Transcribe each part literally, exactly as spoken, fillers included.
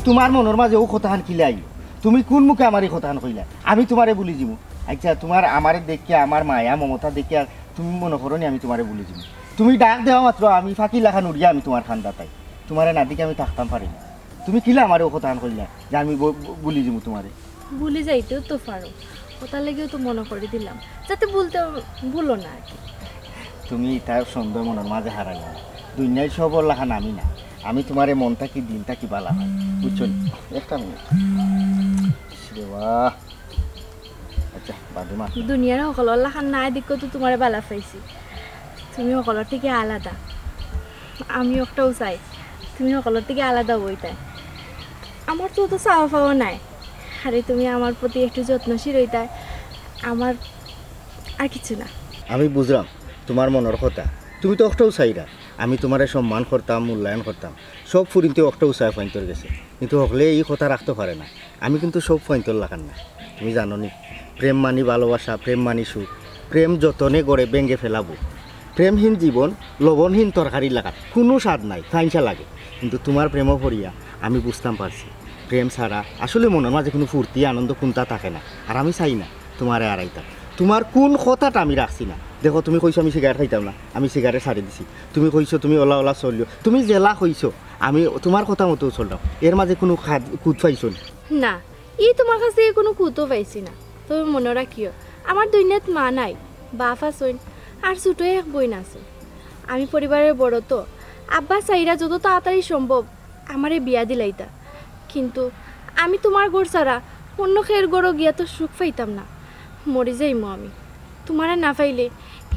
তুমার মনর মাঝে অউ কথাখান কিলা আইলো? তুমি কুন মুখে আমারে ই কথাখান কইলায়? আমি তুমারে ভুলি যিমু? আইচ্ছা, তুমার আমারে দেখিয়া, আমার মায়া মমতা দেখিয়া তুমি মনো করো নি আমি তুমারে ভুলি যিমু? তুমি ডাক দেওয়া মাত্র আমি পাখির লাখান উড়িয়া আমি তুমার কান্দাত আই। তুমারে না দেখিয়া আমি থাকতাম পারি না। তুমি কিলা আমারে অউ কথাখান কইলায় যে আমি ব-, ব-, ভুলি যিমু তুমারে? ভুলি যাইতেও তো পারো, অতার লাগিও তো মনো করি দিলাম, যাতে ভুলতে, ভুলো না আর কি। তুমি ইতা সন্দেহ মনর মাঝে হারাইও না। দুনিয়ার সবর লাখান আমি না, আমি তুমারে মন থাকি দিল থাকি ভালা পাই, বুঝছো নি? একটা মিনিট। ইস রে বাহ। আইচ্ছা, বাদে মাত। দুনিয়ার হকলর লাখান নায় দেখিও তো তুমারে ভালা পাইছি। তুমি হকলর থাকি আলাদা। আমি একটাউ চাই, তুমি হকলর থাকি আলাদা অইতায়। আমার তো অত চাওয়া পাওয়া নাই। আরে তুমি আমার প্রতি একটু যত্নশীল অইতায়, আমার আর কিচ্ছু না। আমি বুঝরাম তুমার মনর কথা। তুমি তো একটাউ চাইরায় আমি তুমারে সম্মান করতাম, মূল্যায়ন করতাম। সব ফুরিন্তে একটাউ চায় ফুয়াইন্তর গেছে। কিন্তু হকলে ই কথা রাখতো পারে না। আমি কিন্তু সব ফুয়াইন্তর লাখান না। তুমি জানো নি, প্রেম মানি ভালোবাসা, প্রেম মানি সুখ। প্রেম যতনে গড়ে ভেঙ্গে ফেলাবো। প্রেমহীন জীবন লবণহীন তরকারির লাখান, কুনু স্বাদ নাই, ফাইনসা লাগে। কিন্তু তুমার প্রেমো পড়িয়া আমি বুঝতাম পারছি, প্রেম ছাড়া আসলে মনর মাঝে কুনু ফুর্তি, আনন্দ কুনতা থাকে না। আর আমি চাই না তুমারে হারাইতাম। তুমার কুন কথাটা আমি রাখছি না? দেখো, তুমি কইছো আমি সিগারেট খাইতাম না, আমি সিগারেট ছাড়ি দিছি। তুমি কইছো তুমি অলা অলা চলিও, তুমি যেলা কইছো আমি তুমার কথা মতো চলরাম। এর মাঝে কুনু খাদ-, খুঁত পাইছো নি? না, ই তুমার কাছ থাকি কুনু খুঁতও পাইছি না। তবে মনো রাখিও, আমার দুনিয়াত মা নাই, বাপ আছইন, আর ছোট এক বইন আছে। আমি পরিবারর বড় তো, আব্বা চাইরা যত তাড়াতাড়ি সম্ভব আমারে বিয়া দিলাইতা। কিন্তু আমি তুমার ঘর ছাড়া অন্য কেউর ঘরো গিয়া তো সুখ পাইতাম না, মরি যাইমু আমি। তুমারে না পাইলে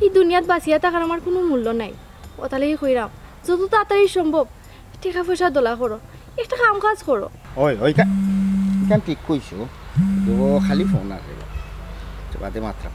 ই দুনিয়াত বাঁচিয়া থাকার আমার কুনু মূল্য নাই। অতার লাগি কইরাম, যত তাড়াতাড়ি সম্ভব টেকা পয়সা দলা করো, একটা কাম কাজ করো। ওই, ওই কা-, ইখান ঠিক কইছো। তো খালি ফোন আর রে। তো বাদে মাতরাম।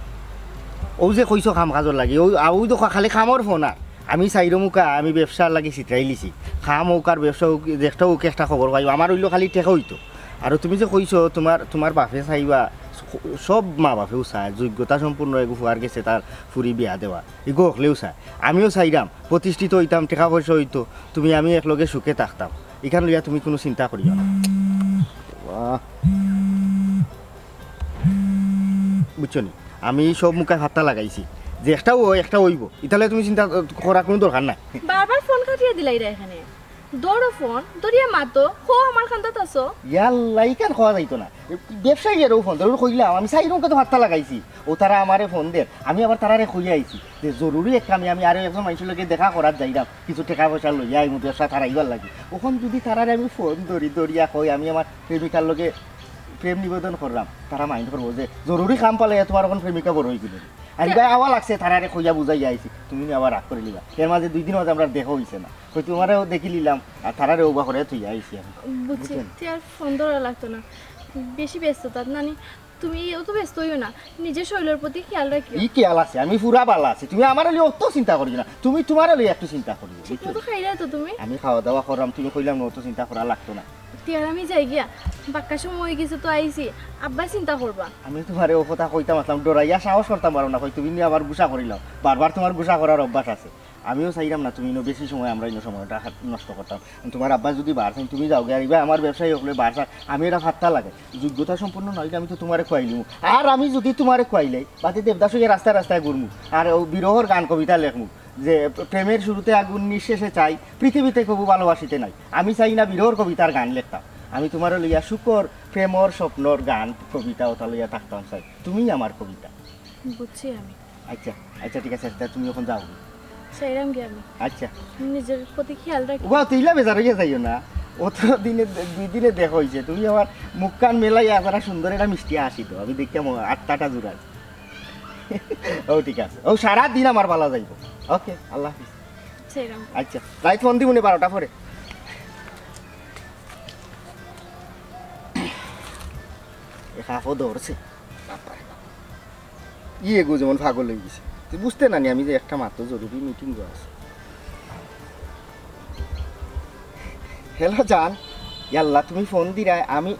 অউ যে কইছো কাম কাজর লাগি, অউ, আ, অউ তো খা-, খালি কামর ফোন আর। আমি চাইরমুখা, আমি ব্যবসার লাগি ছিতরাইলিছি। কাম অউক আর ব্যবসা অউক, যেকটা অউক একটা খবর পাইবা। আমার অইলো খালি টেকা অইতো। আর তুমি যে কইছো তুমার, তুমার বাপে চাইবা, স-, সব মা বাপেউ চায়, যোগ্যতা সম্পন্ন এগু ফুয়ার গেছে তার ফুরি বিয়া দেওয়া। ইগু হকলেউ চায়। আমিও চাইরাম, প্রতিষ্ঠিত অইতাম, টেকা পয়সা অইতো, তুমি আমি একলগে সুখে থাকতাম। ইখান লইয়া তুমি কুনু চিন্তা করিও না। বাহ। বুঝছো নি? আমি সব মুখায় ফাত্তা লাগাইছি। যে একটাউ অয়, একটা অইবো। ইতালে তুমি চিন্তা করার কুনু দরকার নাই। বারবার ফোন কাটিয়া দিলাইরা এখানে। ধরো ফোন, ধরিয়া মাতো, কও আমার কান্দাত আছো। ইয়াল্লা, ইখান কওয়া যাইতো না। ব্যবসায়ী এরও ফোন, ধরো কইলাম, আমি চাইরমুখা তো ফাত্তা লাগাইছি। অউ তারা আমারে ফোন দের, আমি আবার তারারে কইয়া আইছি যে জরুরি এক কামে আমি আরো একজন মানষর লগে দেখা করাত যাইরাম, কিছু টেকা পয়সা লইয়া আইমু ব্যবসা তারাইবার লাগি। অখন যুদি তারারে আমি ফোন ধরি, ধরিয়া কই আমি আমার প্রেমিকার লগে প্রেম নিবেদন কররাম, তারা mind করবো যে জরুরি কাম পালাইয়া তুমার অখন প্রেমিকা বড় অইগেলো। আর ইবায় আওয়া লাগছে, তারারে কইয়া বুঝাইয়া আইছি, তুমি নি আবার রাগ করিলিবা। এর মাঝে দুই দিন মাঝে আমরার দেখা অইছে না, কই তুমারেও দেখিলিলাম, আর তারারে অউবা করিয়া থইয়া আইছি আমি। বুঝছি, বুঝছেন? তে আর ফোন ধরা লাগতো না, বেশি ব্যস্ততাত নানি। তুমি অত ব্যস্ত অইও না, নিজর শরীলর প্রতি খেয়াল রাখিও। ই খেয়াল আছে, আমি পুরা ভালা আছি, তুমি আমারে লইয়া অত চিন্তা করিও না, তুমি তুমারে লইয়া একটু চিন্তা করিও, ঠিক বুঝছো? মতো খাইরায় তো তুমি? আমি খাওয়া দাওয়া কররাম, তুমি কইলাম না অত চিন্তা করা লাগতো না। তে আর আমি যাইগিয়া, বাক্কা সময় অইগেছে তো আইছি, আব্বায় চিন্তা করবা। আমি তুমারে অউ কথা কইতাম আছলাম, ডরাইয়া সাহস করতাম পাররাম না, কই তুমি নি আবার গুসা করিলাও, বারবার তুমার গুসা করার অভ্যাস আছে। আমিও চাইরাম না তুমি ইনো বেশি সময়, আমরা ইনো সময়টা হা-, নষ্ট করতাম। তুমার আব্বা যুদি বার চাইন, তুমি যাওগি, আর ইবায় আমার ব্যবসায়ী অকলে বার চাইন, আমি ইটা ফাত্তা লাগাই। যোগ্যতা সম্পন্ন না অইলে আমি তো তুমারে খুয়াইলিমু। আর আমি যুদি তুমারে খুয়াইলাই, বাদে দেবদাস অইয়া রাস্তায় রাস্তায় ঘুরমু। আর অউ বিরহর গান কবিতা লেখমু যে, "প্রেমের শুরুতে আগুন, নিঃশেষে ছাই, পৃথিবীতে কবু ভালোবাসিতে নাই।" আমি চাই না বিরহর কবিতার গান লেখতাম। আমি তুমারে লইয়া সুখর, প্রেমর, স্বপ্নর গান, কবিতা অতা লইয়া থাকতাম চাই। তুমিই আমার কবিতা। বুঝছি আমি। আইচ্ছা, আইচ্ছা, ঠিক আছে, তে তুমি অখন যাও। চাইরামগি আমি। আইচ্ছা। নিজর প্রতি খেয়াল রাখিও। ওবা, তুই ইলা বেজার অইয়া যাইও না। অত দিনে, দুই দিনে দেখা অইছে। তুমি আমার মুখখান মেলাইয়া যারা সুন্দর একটা মিষ্টি হাসি দেও। আমি দেখিয়া ম-, আটটা আটটা জুড়াই। ও, ঠিক আছে। ও, সারা দিন আমার ভালা যাইবো। ওকে, আল্লাহ হাফিজ। চাইরাম। আইচ্ছা, রাইত ফোন দিমুনে বারোটা পরে। এ কাফও ধরছে। বাবারে বাবা। ইয়ে গো, যেমন পাগল অইগেছে। তুই বুঝতে না নি, আমি যে একটা মাত্র জরুরি মিটিং গো আছে। হ্যালো জান, ইয়াল্লা, তুমি ফোন দিরায়, আমি,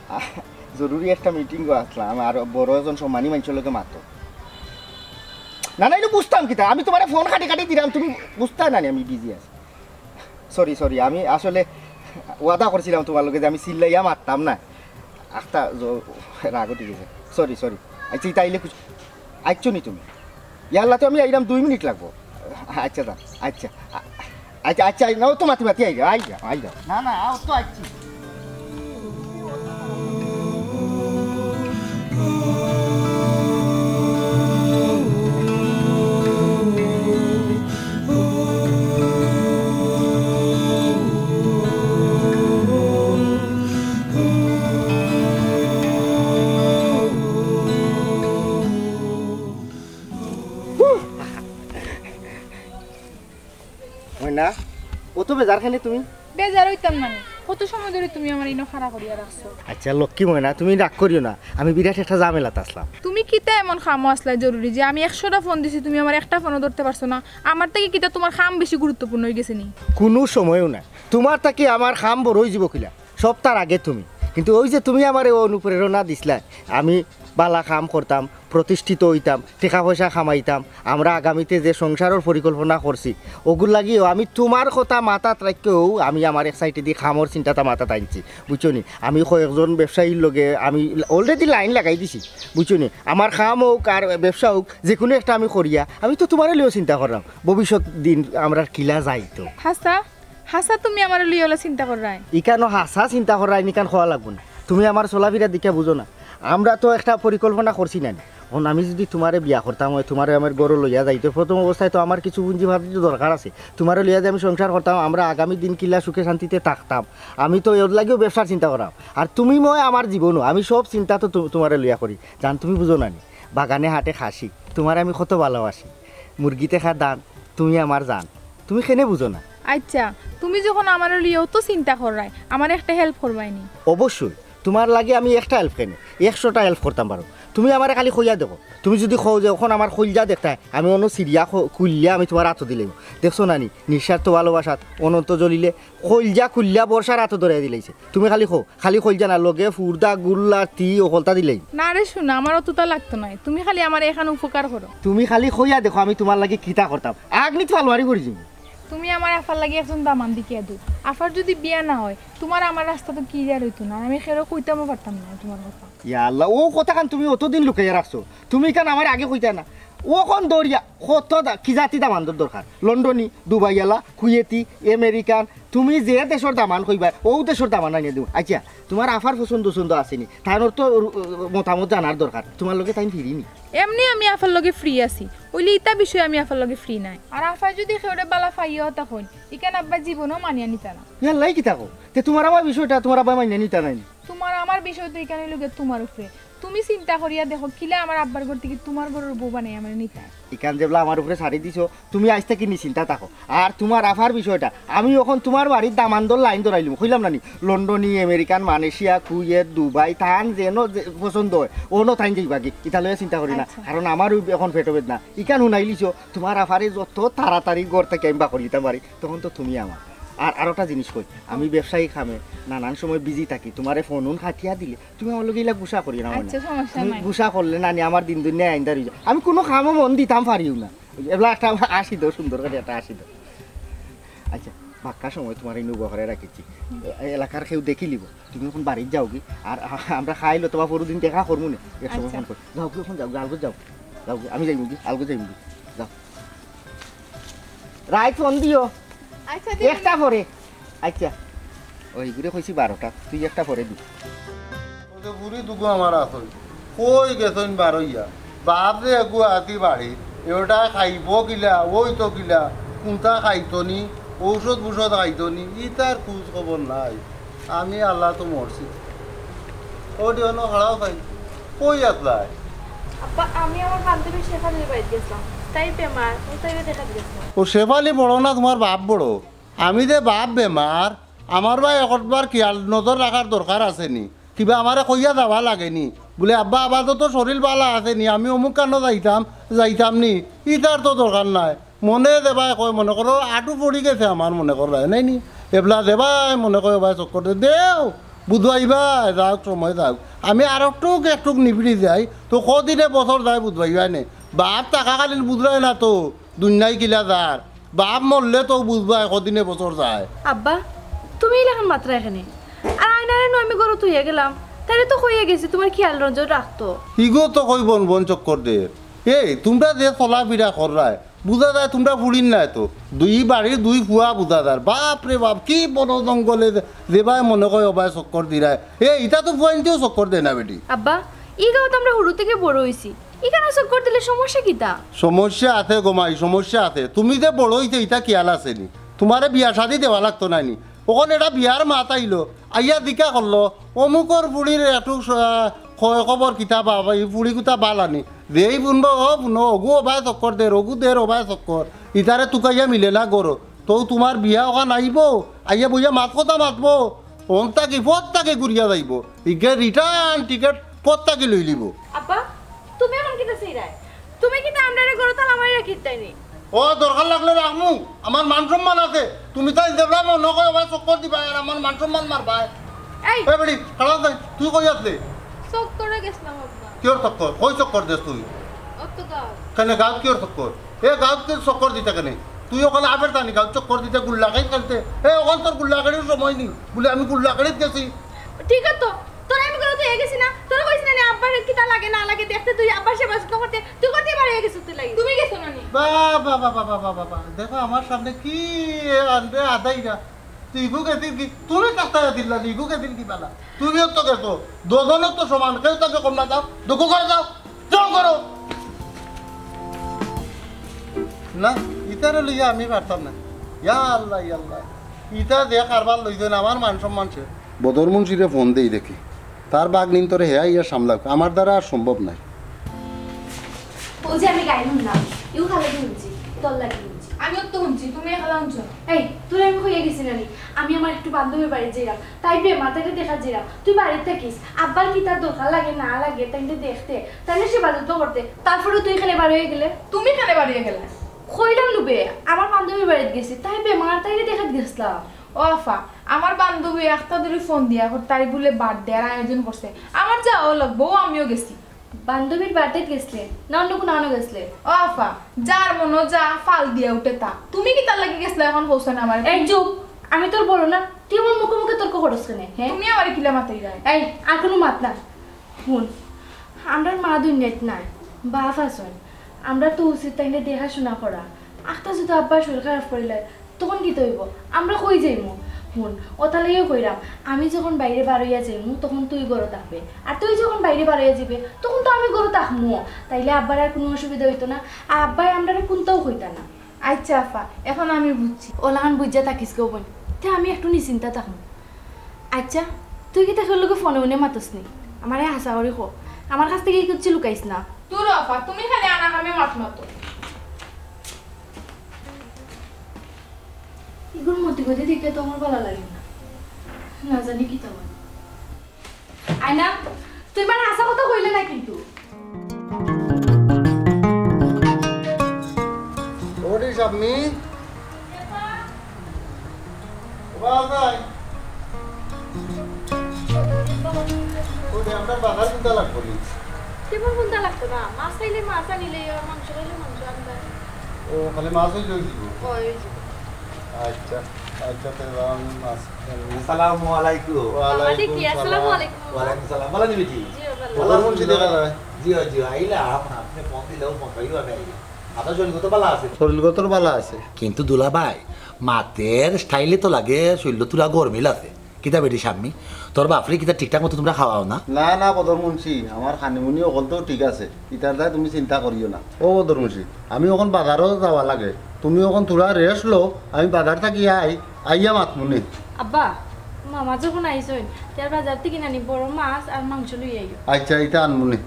আহ, জরুরি একটা মিটিং গো আছলাম, আর বড় একজন সম্মানী মানষর লগে মাতো। না, না, ইনো বুঝতাম কিতা, আমি তুমারে ফোন কাটি কাটি দিরাম, তুমি বুঝতায় না নি, আমি বিজি আছি। সরি, সরি, আমি আসলে ওয়াদা করছিলাম তুমার লগে যে আমি চিল্লাইয়া মারতাম না। আখতা জ-, রাগ উঠি গেছে। Sorry, sorry. আচ্ছা, ইতা আইলে কুছ-, আইচ্ছো নি তুমি? ইয়াল্লা তো আমি আইলাম দুই মিনিট লাগবো। আচ্ছা, যা। আচ্ছা। আ-, আচ্ছা, আচ্ছা, আই-, না, ও তো মাতি মাতি আইলাম, আইলাম, আইলাম। না, না, ও তো আইচ্ছি। ময়না, অত বেজার কেনে তুমি? বেজার অইতাম না নি। কত সময় ধরি তুমি আমারে ইনো খাড়া করিয়া রাখছো। আচ্ছা লক্ষ্মী ময়না, তুমি রাগ করিও না, আমি বিরাট একটা ঝামেলাত আছলাম। তুমি কিতা এমন কামো আছলায় জরুরি যে আমি একশোটা ফোন দিছি, তুমি আমার একটা ফোনও ধরতে পারছো না? আমার থাকি কিতা তুমার কাম বেশি গুরুত্বপূর্ণ অইগেছে নি? কুনু সময়ও না, তুমার থাকি আমার কাম বড় অইযিবো কিলা? সবতার আগে তুমি। কিন্তু অউ যে তুমি আমারে অনুপ্রেরণা দিছলায়, আমি বালা কাম করতাম, প্রতিষ্ঠিত অইতাম, টেকা পয়সা কামাইতাম, আমরা আগামীতে যে সংসারর পরিকল্পনা করছি, অগুর লাগিও আমি তুমার কথা মাথাত রাখিয়াউ আমি আমার এক সাইডেদি কামর চিন্তাটা মাথাত আনছি, বুঝছো নি? আমি কয়েকজন ব্যবসায়ীর লগে আমি already লাইন লাগাই দিছি, বুঝছো নি? আমার কাম অউক আর ব্যবসা অউক, যেকুনু একটা আমি করিয়া, আমি তো তুমারে লইয়াউ চিন্তা কররাম, ভবিষ্যৎ দিন আমরার কিলা যাইতো। হাছা? হাছা তুমি আমারে লইয়া অলা চিন্তা কররায়? ইখানো হাছা চিন্তা কররায়, ইখান কওয়া লাগবো না। তুমি আমার চলাফিরা দেখিয়া বুঝো না। আমরা তো একটা পরিকল্পনা করছি না নি। অখন আমি যুদি তুমারে বিয়া করতাম অয়, তুমারে আমার ঘরো লইয়া যাইতে, প্রথম অবস্থায় তো আমার কিছু পুঞ্জিপাতি তো দরকার আছে। তুমারে লইয়া যে আমি সংসার করতাম, আমরা আগামী দিন কিলা সুখে শান্তিতে থাকতাম। আমি তো এর লাগিও ব্যবসার চিন্তা কররাম। আর তুমি ময় আমার জীবনও, আমি সব চিন্তা তো তু-, তুমারে লইয়া করি। জান, তুমি বুঝো না নি? বাগানে হাটে খাসি, তুমারে আমি কত ভালোবাসি। মুরগিতে খা ধান, তুমি আমার জান। তুমি কেনে বুঝো না? আচ্ছা, তুমি যখন আমারে লইয়া অত চিন্তা কররায়, আমারে একটা help করবায় নি? অবশ্যই, তুমার লাগি আমি একটা help কেনে, একশোটা help করতাম পারো। তুমি আমারে খালি কইয়া দেখো, তুমি যুদি কও যে অখন আমার কইলজা দেখতায়, আমি অনো ছিড়িয়া খ-, খুলিয়া আমি তুমার আতো দিলাইমু। দেখছো না নি, নিঃস্বার্থ ভালোবাসাত অনন্ত জ্বলিলে, কইলজা খুলিয়া বর্ষার আতো ধরাই দিলাইছে। তুমি খালি কও, খালি কইলজা না, লগে ফুর্দা, গুল্লা, তি, অকলতা দিলাইমু। না রে সোনা, আমার অততা লাগতো নায়, তুমি খালি আমার এখান উপকার করো। তুমি খালি কইয়া দেখো, আমি তুমার লাগি কিতা করতাম, আগ নিত ফালমারি করি দিমু। তুমি আমার আফার লাগি একজন দামান দেখিয়া দেও। আফার যুদি বিয়া না অয়, তুমার আমার রাস্তা তো clear অইতো না, আর আমি কেউরে কইতামও পারতাম না তুমার কথা। ইয়া আল্লাহ, অউ কথাখান তুমি অতদিন লুকাইয়া রাখছো, তুমি ইখান আমারে আগে কইতায় না। অখন দরিয়া কত দা-, কি জাতি দামান্দর দরকার, লন্ডনী, দুবাইআলা, কুয়েতি, আমেরিকান, তুমি যে দেশর দামান কইবায়, অউ দেশর দামান আনিয়া দিমু। আচ্ছা, তুমার আফার পছন্দ উছন্দ আছে নি? তানর তো, উ, উ, মতামত জানার দরকার। তুমার লগে তাইন free নি? এমনে আমি আফার লগে free আছি, অইলে ইতা বিষয়ে আমি আফার লগে free নায়। আর আফায় যুদি কেউরে বালা পাইয়া অতা কইন, ইখান আব্বায় জীবনেও মানিয়া নিতা না। ইয়াল্লাই কিতা কও? তে তুমার আমার বিষয়টা তুমার আব্বায় মানিয়া নিতা নায় নি? তুমার আমার বিষয় তো ইখান অইলোগি তুমার উপরে। তুমি চিন্তা করিয়া দেখো, কিলা আমার আব্বার ঘর থাকি তুমার ঘরর বউ বানাইয়া আমারে নিতা। ইখান যেবলা আমার উপরে ছাড়ি দিছো, তুমি আইজ থাকি নিশ্চিন্তা থাকো। আর তুমার আফার বিষয়টা, আমি অখন তুমার বাড়ির দামান্দর লাইন ধরাইলিমু, কইলাম না নি? লন্ডনী, আমেরিকান, মালয়েশিয়া, কুয়েত, দুবাই, তান যেন যে পছন্দ অয়, অনো তাইন যাইবাগি, ইতা লইয়া চিন্তা করি না। আচ্ছা। কারণ আমারও অখন পেটো বেদনা। ইখান হুনাইলিছো, তুমার আফারে যত তাড়াতাড়ি ঘর থাকি আমি বার করি দিতাম পারি, তখন তো তুমি আমার। আর আরোটা জিনিস কই, আমি ব্যবসায়ী কামে নানান সময় busy থাকি, তুমারে ফোন উন কাটিয়া দিলে তুমি আমার লগে ইলা গুসা করিও না, মনে আচ্ছা, হয়। সমস্যা তুমি নাই। গুসা করলে না নি আমার দিন দুনিয়া আইন্দার অইযায়। আমি কুনু কামো মন দিতাম পারিও না। এবলা একটা আসি দেও, সুন্দর করি একটা আসি দেও। আচ্ছা, বাক্কা সময় তুমারে ইনো উবা করি রাখিছি। এ-, এলাকার কেউ দেখিলিবো। তুমি অখন বাড়িত যাওগি। আর আ-, আমরা কাইল অথবা পরশুদিন দেখা করমু নে। এক সময় আচ্ছা। ফোন করি। যাওগি, অখন যাওগি, আলগো যাও। যাওগি, আমি যাইমুগি, আলগো যাইমুগি। যাও। রাইত ফোন দিও। আচ্ছা, দিমু। একটা পরে। আচ্ছা। ওই ঘুরে কইছি বারোটা, তুই একটা পরে দি। ওই যে বুড়ি দুগু আমার আছইন, কই গেছইন বারইয়া? বাপ যে এগু আতি বাড়ি, এটা খাইবো কিলা, ওই তো কিলা, কুন্তা খাইতো নি, ঔষধ বুষধ খাইতো নি, ইতার খোঁজ খবর নাই। আমি আল্লাহ তো মরছি। ওটি অনো খাড়াও খাই, কই আছলায়? আব্বা, আমি আমার বান্ধবী শেফালির বাড়িত গেছলাম, তাই বেমার, ও তাইরে দেখাত গেছলাম। ও শেফালি বড় না তুমার বাপ বড়? আমি যে বাপ বেমার, আমার বায় একবার খিয়াল নজর রাখার দরকার আছে নি? কিবা আমারে কইয়া যাওয়া লাগে নি? বুলে, "আব্বা, আপাতত শরীর বালা আছে নি, আমি অমুক কানো যাইতাম, যাইতাম নি?" ইতার তো দরকার নাই। মনে যেবায় কয়, মনে করো, আটু পড়ি গেছে আমার, মনে করো, নাই নি? এবলা যেবায় মনে কয়, ওবায় চক্কর দে, দেও, বুধবাই ভাই, যাউক, সময় যাউক। আমি আর একটুক, একটুক নিবিড়ি যাই, তো কদিনে বছর যায় বুধবাই ভাই নে। বাপ থাকাকালীন বুঝরায় না তো, দুনিয়ায় কিলা যার। বাপ মরলে তো বুঝবায় কদিনে বছর যায়। আব্বা, তুমি ইলাখান মাতরায় কেনে? আর আয়নারে নু আমি ঘরো থইয়া গেলাম, তাইরে তো কইয়া গেছি তুমার খিয়াল নজর রাখতো। ইগু তো কই বন বন চক্কর দের। এই, তুমরা যে চলাফিরা কররায়, বুঝা যায় তুমরা ফুড়ির নায় তো। দুই বাড়ির দুই ফুয়া বুঝা যার। বাপ রে বাপ, কি বন জঙ্গলে যে-, যেবায় মনে কয় অবায় চক্কর দিরায়। এ, ইতা তো ফুয়াইন্তেও চক্কর দেয় না বেটি। আব্বা, ই গাঁওত আমরা হুরু থাকি বড় অইছি, ইখানো চক্কর দিলে সমস্যা কিতা? সমস্যা আছে গো মাই, সমস্যা আছে। তুমি যে বড় অইছো ইতা খিয়াল আছে নি? তুমারে বিয়া শাদি দেওয়া লাগতো নায় নি? অখন এটা বিয়ার মাত আইলো, আইয়া জিকা করলো, অমুকর ফুড়ির একটু স-, খয় খবর কিতা বা, ই ফুড়ি কুতা বালা নি। যেই বুনবো, ও বুনো, অগু অবায় চক্কর দের, অগু দের অবায় চক্কর। ইতারে তুকাইয়া মিলে না ঘরো। তো তুমার বিয়া অখান আইবো, আইয়া বইয়া মাত কথা মাতবো, অন থাকি পথ থাকি ঘুরিয়া যাইবো। ইগে return ticket পথ থাকি লই লিবো। আব্বা, তুমি অখন কিতা চাইরায়? তুমি কিতা আমরারে ঘরো তালা মারি রাখিতায় নি? ও, দরকার লাগলে রাখমু, আমার মান সম্মান আছে। তুমি তাই দেবলা মনে কয় ভাই চক্কর দিবায় আর আমার মান সম্মান মারবায়। এই! এ বেটি, খাড়া যাই, তুই কই আছলে? চক্করে গেছলাম আব্বা। কিয়র চক্কর? কই চক্কর দেস তুই? অত গাঁও। কেনে গাঁওত কিয়র চক্কর? এ গাঁওত কিয়র চক্কর দিতে কেনে? তুই অখান আবের জানি গাঁওত চক্কর দিতে গুল্লা খাই খেলতে। এ অখান তোর গুল্লা খাড়ির সময় নি। বুলে আমি গুল্লা খাড়িত গেছি। ঠিক আছে তো, তোরে আমি ঘরো থইয়া গেছি না? তোরে কইছি না নি আব্বার কিতা লাগে না লাগে দেখতে, তুই আব্বার সেবা যত্ন করতে, তুই করতে বার অইয়া গেছস তুই লাগি। তুমি গেছো না নি? বাহ, বাহ, বাহ। দেখো আমার সামনে কি আনবে আদাইরা। তুই ইগু গেছিল কি? তুমি কাস্তায় দিলা নি, ইগু গেছিল কি বালা? তুমিও তো গেছো, দুজনও তো সমান, কেউ তাকে কম না। যাও, দুঃখ করে যাও, যাও করো। না, ইতারে লইয়া আমি পারতাম না। ইয়া আল্লাহ, ইয়া আল্লাহ। ইতা যে কারবার লইছেন, আমার মান সম্মান শেষ। বদর মুন্সিরে ফোন দেই দেখি। তার বাগনিন তোরে হে আইয়া সামলাউক, আমার দ্বারা আর সম্ভব নায়। ও যে আমি গাইন হুনলাম, ইউ খালা কি হুনছি, তোর লাগি হুনছি। আমিও তো হুনছি, তুমি খালা হুনছো না। এই, তোরে আমি কইয়া গেছি না নি, আমি আমার একটু বান্ধবীর বাড়িত যাইরাম, তাই বেমার তাইরে দেখাত যাইরাম, তুই বাড়িত থাকিস, আব্বার কিতা দরকার লাগে না লাগে তাইরে দেখতে, তাইরে সেবা যত্ন করতে, তারপরে তুই কেনে বার অইয়া গেলে। তুমি কেনে বার অইয়া গেলে? কইলাম নু বে, আমার বান্ধবীর বাড়িত গেছি, তাই বেমার তাইরে দেখাত গেছলাম। ও আফা, আমার বান্ধবী একটা ধরি ফোন দিয়া কর, তাই বুলে birthday-র আয়োজন করছে। আমার যাওয়া লাগবো, ও আমিও গেছি। বান্ধবীর birthday-ত গেছলে? না অন্য কুনু আনো গেছলে? ও আফা, যার মনো যা ফাল দিয়া উঠে তা। তুমি কিতার লাগি গেছলা অখন কওছাইন আমারে? এই চুপ, আমি তোর বড় না, তুই আমার মুখে মুখে তর্ক করস কেনে, হে? তুমি আমারে কিলা মাতাইরায়? এই, আর কুনু মাত না। হুন, আমরার মা দুনিয়াত নাই, বাপ আছইন। আমরার তো উচিত তাইলে দেখাশুনা করা। আখতা যদি আব্বার শরীর খারাপ করিলে, তখন কিতা অইবো? আমরা কই যাইমু? হুন, অতার লাগিও কইরাম, আমি যখন বাইরে বার অইয়া যাইমু, তখন তুই ঘরো থাকবে। আর তুই যখন বাইরে বার অইয়া যাইবে, তখন তো আমি ঘরো থাকমু। তাইলে আব্বার আর কুনু অসুবিধা অইতো না, আর আব্বায় আমরারে কুন্তাও কইতা না। আইচ্ছা আফা, অখন আমি বুঝছি। অলাখান বুঝিয়া থাকিস গো বইন, তে আমি একটু নিশ্চিন্তা থাকমু। আইচ্ছা, তুই কিতা কেউর লগে ফোনে উনে মাতস নি? আমারে হাছা করি ক, আমার কাছ থাকি কিচ্ছু লুকাইস না। দুরো আফা, তুমি খালি আনা কামে মাত মাতো। ইগুর মতি গতি দেখে তো আমার ভালা লাগে না, না জানি কিতা অয়। আয়না, তুই মানে হাছা কথা কইলে না কিন্তু। ওরে শাম্মী। ও বাবা। ওরে, আমরার বাজার কুন্তা লাগবো নি? কেমন কুন্তা লাগতো না? মাছ খাইলে মাছ আনিলে, আর মাংস খাইলে মাংস আনবা। ও, খালি মাছ অইলে অইযিবো? অয়, অইযিবো। আইচ্ছা, আইচ্ছা, তে আমি মাছ। আসসালামু আলাইকুম। ওয়ালাইকুম সালাম। ওয়ালাইকুম সালাম। ভালা নি বেটি? জি, ভালা। বদর মুন্সি দেখা যায়। জি, জি, আইলাম। আপনে ফোন দিলেও ফোন পাইও আমি আইলাম। আপনার শরীর কত ভালা আছে? শরীর কত ভালা আছে? কিন্তু দুলাভাই, মাতের style-এ তো লাগে শরীর তুরা গরমিল আছে। কিতা বেটি শাম্মী, তোর বাফরে কিতা ঠিকঠাক মতো তুমরা খাওয়াও না? না, না, বদর মুন্সি, আমার খানিমুনি অকল তো ঠিক আছে। ইতার দায় তুমি চিন্তা করিও না। ও বদর মুন্সি, আমি অখন বাজারো যাওয়া লাগে। তুমি অখন তুরা rest লও, আমি বাজার থাকি আই, আইয়া মাতমুনে। আব্বা, মামা যখন আইছইন, তে বাজার থাকি নানি বড় মাছ আর মাংস লই আইও। আইচ্ছা, ইতা আনমুনে,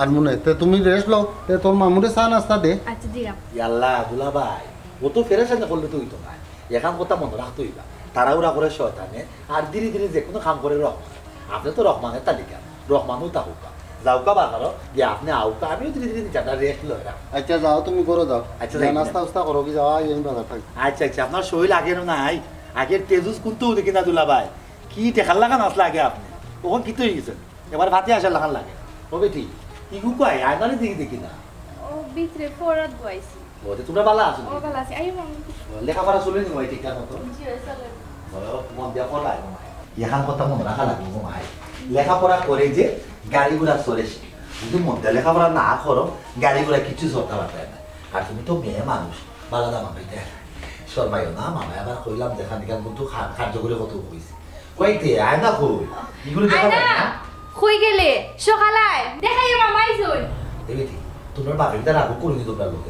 আনমুনে। তে তুমি rest লও, তে তোর মামুরে চা নাস্তা দে। আইচ্ছা, দিলাম। ইয়াল্লা, দুলাভাই, অত পেরেশানি করলে তো অইতো নায়। এখান কথা মনো রাখতে অইবা, তাড়াহুড়া করে শয়তানে, আর ধীরে ধীরে যে কুনু কাম করে রহমান। আপনে তো রহমানের তালিকা, রহমানও থাকুকা। যাউকা বাজারো, গিয়া আপনে আউকা, আমিও ধীরে ধীরে যাইতাম, rest লইরাম। আইচ্ছা, যাও, তুমি ঘরো যাও। আইচ্ছা, যাই। নাস্তা উস্তা করো, কি যাও, আই আমি বাজার থাকি। আইচ্ছা, আইচ্ছা, আপনার শরীর আগের নাই, আগের তেজুজ কুন্তাও দেখি না দুলাভাই, কি দেখার লাখান আছলা আগে আপনে, অখন কিতা অইগেছে? এবার ভাতে আসার লাখান লাগে। ও বেটি, ইগু কই? আয়নারে দেখি, দেখি না। ও ভিতরে পড়াত বইছি। ও, তে তুমরা ভালা আছো নি? ও, ভালা আছি। আইও, মামু। ও, লেখাপড়া চলে নি ভাই ঠিকঠাক মতো? জি, ভাই, চলে। মন দিয়া পড়ায় গো মাই। এখান কথা মনে রাখা লাগবো গো মাই। লেখাপড়া করে যে গাড়ি ঘোড়া চড়ে সে। যদি মন দিয়া লেখাপড়া না করো, গাড়ি ঘোড়া কিচ্ছু চড়তে পারবে না। আর তুমি তো মেয়ে মানুষ, বালা দামা পাইতে। শর্মাইও না, মামায় আবার কইলাম যেখান থেকে কিন্তু খা-, কার্যকরী কত কইছে। কইতে, আয় না কই? এগুলো দেখা আয় না। যায় না? কই গেলে? সকাল আয়। দেখাই মামাই জই। এ বেটি, তোমরা বাপের দা রাগ করুনি তোমরা লোকে।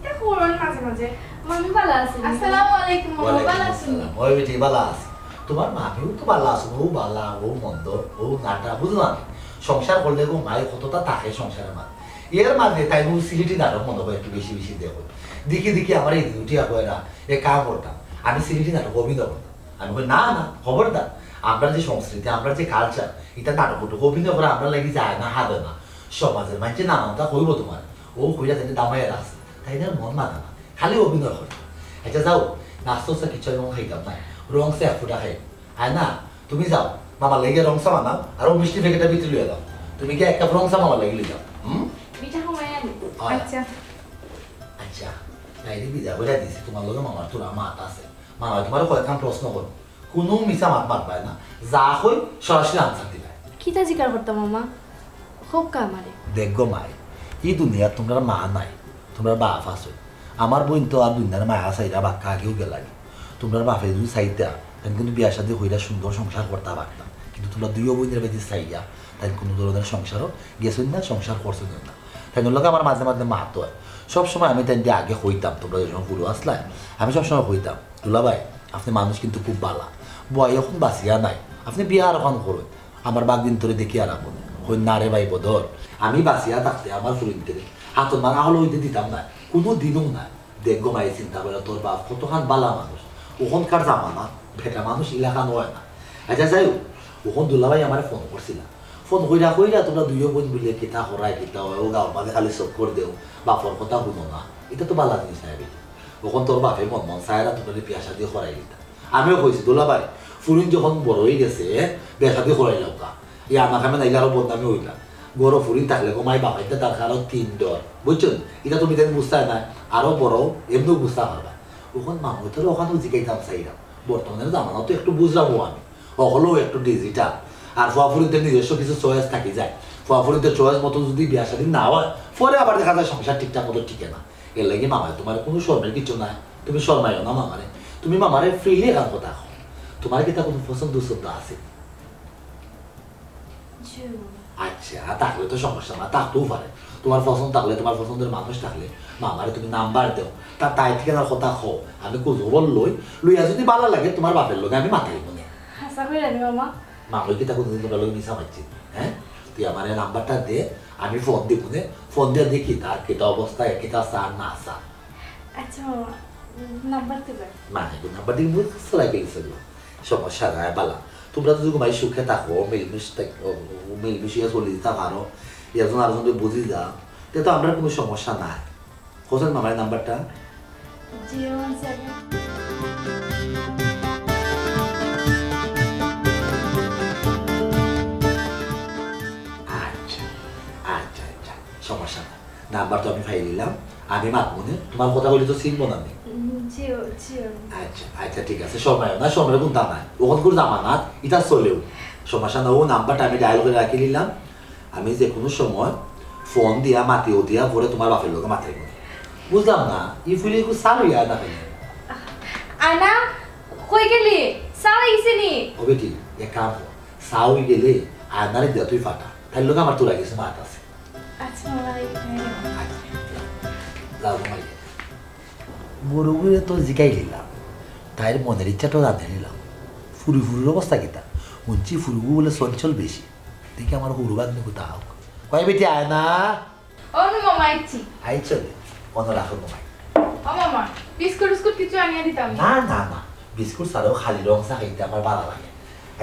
এটা করুন মাঝে মাঝে। মামি ভালা আছেন? আসসালামু আলাইকুম, মামা, ওয়ালাইকুম ভালা আছেন? আসসালাম। ওই বেটি, ভালা আছি। তোমার মামিও তো ভালা আছে, ও ভালা, ও মন্দ, ও নাটা, বুঝলাম। সংসার করলে গো মাই কতটা থাকে সংসারের মাঝে। এর মাঝে তাই ও সিলেটি নাটক মনে হয় একটু বেশি বেশি দেখো। দেখি দেখি আমার এই দুটি আর হয় না, এ কাম করতাম। আমি সিলেটি নাটক অভিনয় করতাম। আমি কই, "না, না, খবরদার। আমরা যে সংস্কৃতি, আমরা যে culture, এটা নাটক উটুক অভিনয় করা আমরা লাগি যায় না, হাতে না। সমাজের মাঝে নানানটা কইব তোমার।" ও কইরা তাইলে দামাইয়া রাখছে। তাই না মন মানা না। খালি অভিনয় করে। আচ্ছা যাও, নাস্তা উস্তা কিচ্ছু আমি খাইতাম না। রং চা এক ফুটা খাই। আয় না, তুমি যাও, মামার লাগি রং চা বানাও, আর ও মিষ্টি প্যাকেটটা ভিতরে লইয়া দাও। তুমি গিয়া এক কাপ রং চা মামার লাগি লইয়া দাও। হুম? মিঠা কমাই আনি। আয়। আচ্ছা। আচ্ছা, তাইলে বিদায় কইরা দিছি, তোমার লগে মামার তোরা মাত আছে। মামায় তোমার কয়েকখান প্রশ্ন করো, কোনো মিছা মাত মাতবায় না, যা কই সরাসরি আনসার দিবায়। কিতা জিকার করতাম মামা? হোক কা আমারে। দেখ গো মাই, এই দুনিয়াত তোমরার মা নাই, তোমরার বাপ আছে। আমার বইন তো আর দুনিয়ার মায়া চাইরা বাক্কা আগেও গেলাগি। তোমরার বাপে যদি চাইতা, তাইন কিন্তু বিয়া শাদী কইরা সুন্দর সংসার করতা পারতা। কিন্তু তোমরা দুইও বইনের বাদে চাইয়া, তাইন কোনো ধরনের সংসারও গেছইন না, সংসার করছইন না। তাইন লগে আমার মাঝে মাঝে মাত হয়। সবসময় আমি তাইন আগে কইতাম, তোমরা যে সময় বুড়ো আসলায়, আমি সবসময় কইতাম, "দুলাভাই, আপনি মানুষ কিন্তু খুব বালা। বয় এখন বাঁচিয়া নাই। আপনি বিয়া আর এখন করুন। আমার বাগদিন তোরে দেখি আর আপন।" কই, "না রে ভাই বদর, আমি বাঁচিয়া থাকতে আমার ফুরিন্তরে হাতর মার আহল হইতে দিতাম না, কোনো দিনও না।" দেখ গো মাই, চিন্তা করে তোর বাপ কতখান বালা মানুষ। ওখানকার জামানা বেটা মানুষ ইলাখান হয় না। আচ্ছা যাই হোক, ওখান দুলাভাই আমারে ফোন করছিলা। ফোন কইরা কইরা তোমরা দুইও বইন মিলে কিতা করায়, কিতা হয়, ও গাঁওর মাঝে খালি চক্কর দেও, বাপর কথা হুনো না। এটা তো বালা জিনিস নায় বেটি। ওখান তোর বাপে মন মন চায় না তোমরা বিয়া শাদী করাই দিতা। আমিও কইছি, "দুলাভাই, ফুরিন যখন বড় হয়ে গেছে, বিয়া শাদী করাই লাও কা। এই আনা খামে নাইলে আরো বদনামি হইতা। গরো ফুরিন থাকলে গো মাই বাবাইতে তার কারো তিন ডর।" বুঝছেন? এটা তুমি তাই বুঝতে না, আরো বড় এমনিও বুঝতে পারবা। ওখান মামু তোর ওখানেও জিগাইতাম চাইলাম। বর্তমানে জামানা তো একটু বুঝলামও আমি। হকলেও একটু ডিজিটাল। আর ফুয়া ফুরিনতে নিজস্ব কিছু চয়েস থাকি যায়। ফুয়া ফুরিনতে চয়েস মতো যদি বিয়া শাদী না হয়, পরে আবার দেখা যায় সংসার ঠিকঠাক মতো টিকে না। এর লাগি মামায় তোমার কোনো শরমের কিছু নাই, তুমি শরমাইও না মামারে। তুমি মামারে ফ্রিলি এখান কথা কও। তোমার কিতা কোনো পছন্দ উছন্দ আছে? জি। আচ্ছা, থাকলে তো সমস্যা না, থাকতেও পারে। তোমার পছন্দ থাকলে, তোমার পছন্দের মানুষ থাকলে, মামারে তুমি নাম্বার দেও, তার তাই ঠিকানার কথা কও, আমি খোঁজ খবর লই, লইয়া যদি ভালা লাগে তোমার বাপের লগে আমি মাতাইমু নে। হাছা কইরা নি মামা? মামায় কিতা কোনোদিন তোমার লগে মিছা মাতছে? হ্যাঁ, তুই আমারে নাম্বারটা দে, আমি ফোন দিব নে, ফোন দিয়া দেখি তার কিতা অবস্থা, কিতা চা না চা। আচ্ছা মামা, নাম্বার দিবা? মানে কোন নাম্বার দিব? বুঝতে লাগে কিছু। সমস্যা নাই বালা। তোমরা তো ঘুমাই সুখে থাকো, মিলমিশ থাকো, মিলমিশিয়া চলি দিতা পারো, একজন আরেকজনকে বুঝি যা, তে তো আমরা কোনো সমস্যা নাই। হোসেন মামার নাম্বারটা? Zero one seven. আচ্ছা, আচ্ছা, আচ্ছা, সমস্যা নাই। নাম্বার তো আমি পাই নিলাম, আমি মাতমু নে, তোমার কথা কইলে তো চিনবো না আমি। উম, জি, ও, জি, ও। আচ্ছা, আচ্ছা, ঠিক আছে, সময় না, সময় কোনটা নাই, ওখানকার জামানা, এটা চলেও, সমস্যা না, ও নাম্বারটা আমি ডায়াল করে রাখি নিলাম, আমি যে কোনো সময় ফোন দিয়া মাতিও দিয়া পরে তোমার বাপের লগে মাতাইমু। বুঝলাম না, ই ফুলে একটু সার হইয়া না হইলে। আনা, কই গেলি? চা হয়ে গেছে নি? ও বেটি, এক কাম কর, চা হয়ে গেলে আয়নারে দিয়া তুই ফাটা, তাইর লগে আমার তোরা গেছে মাত আছে। আচ্ছা, মামা, এই, এই। আচ্ছা, যাও, ঘুমাই যা। বড় করে তো জিকাই নিলাম, তাইর মনের ইচ্ছাটা জানে নিলাম। ফুরি ফুরির অবস্থা কিতা? হুনছি ফুরিগু বলে চঞ্চল বেশি। দেখি আমার হুরু ভাগ্নি কোথা হোক। কয় বেটি আয় না? ও নু মামা, আইছি। আইছো রে? অনো রাখো ঘুমাই। ও মামা, বিস্কুট উস্কুট কিছু আনিয়া দিতাম না? না, না, না। বিস্কুট ছাড়াও খালি রং চা খাইতে আমার ভালা লাগে।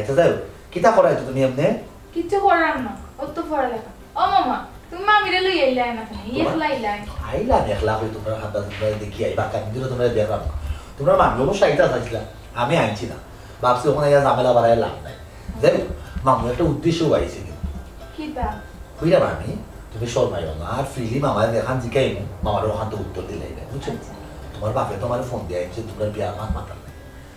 আচ্ছা, যাই হোক, কিতা করাই তো তুমি এমনে? কিচ্ছু করার না, অত পড়ালেখা। ও মামা, তুমি মামিরে লই আইলায় না কেনে? তোমার একলা আইলায়। আইলাম একলা কই, তোমরা হাত বাজে তোমরা দেখি আই, বাক্কা দিন ধরে তোমরা দেখলাম না। তোমরা মামি অবশ্য আইতা চাইছিলা, আমি আইছি না। ভাবছি ওখানে আইয়া ঝামেলা বাড়ায় লাভ নাই। যাই হোক, মামু একটা উদ্দেশ্য আইছে কিন্তু। কিতা? কইরা মামি, তুমি শর্মাইও না, আর ফ্রিলি মামায় যেখান জিকাইমু, মামার ওখান তো উত্তর দিলাই না, বুঝছো? আচ্ছা। তোমার বাপে তো আমার ফোন দিয়ে আইছে, তোমরা বিয়ার মাত মাতার নাই।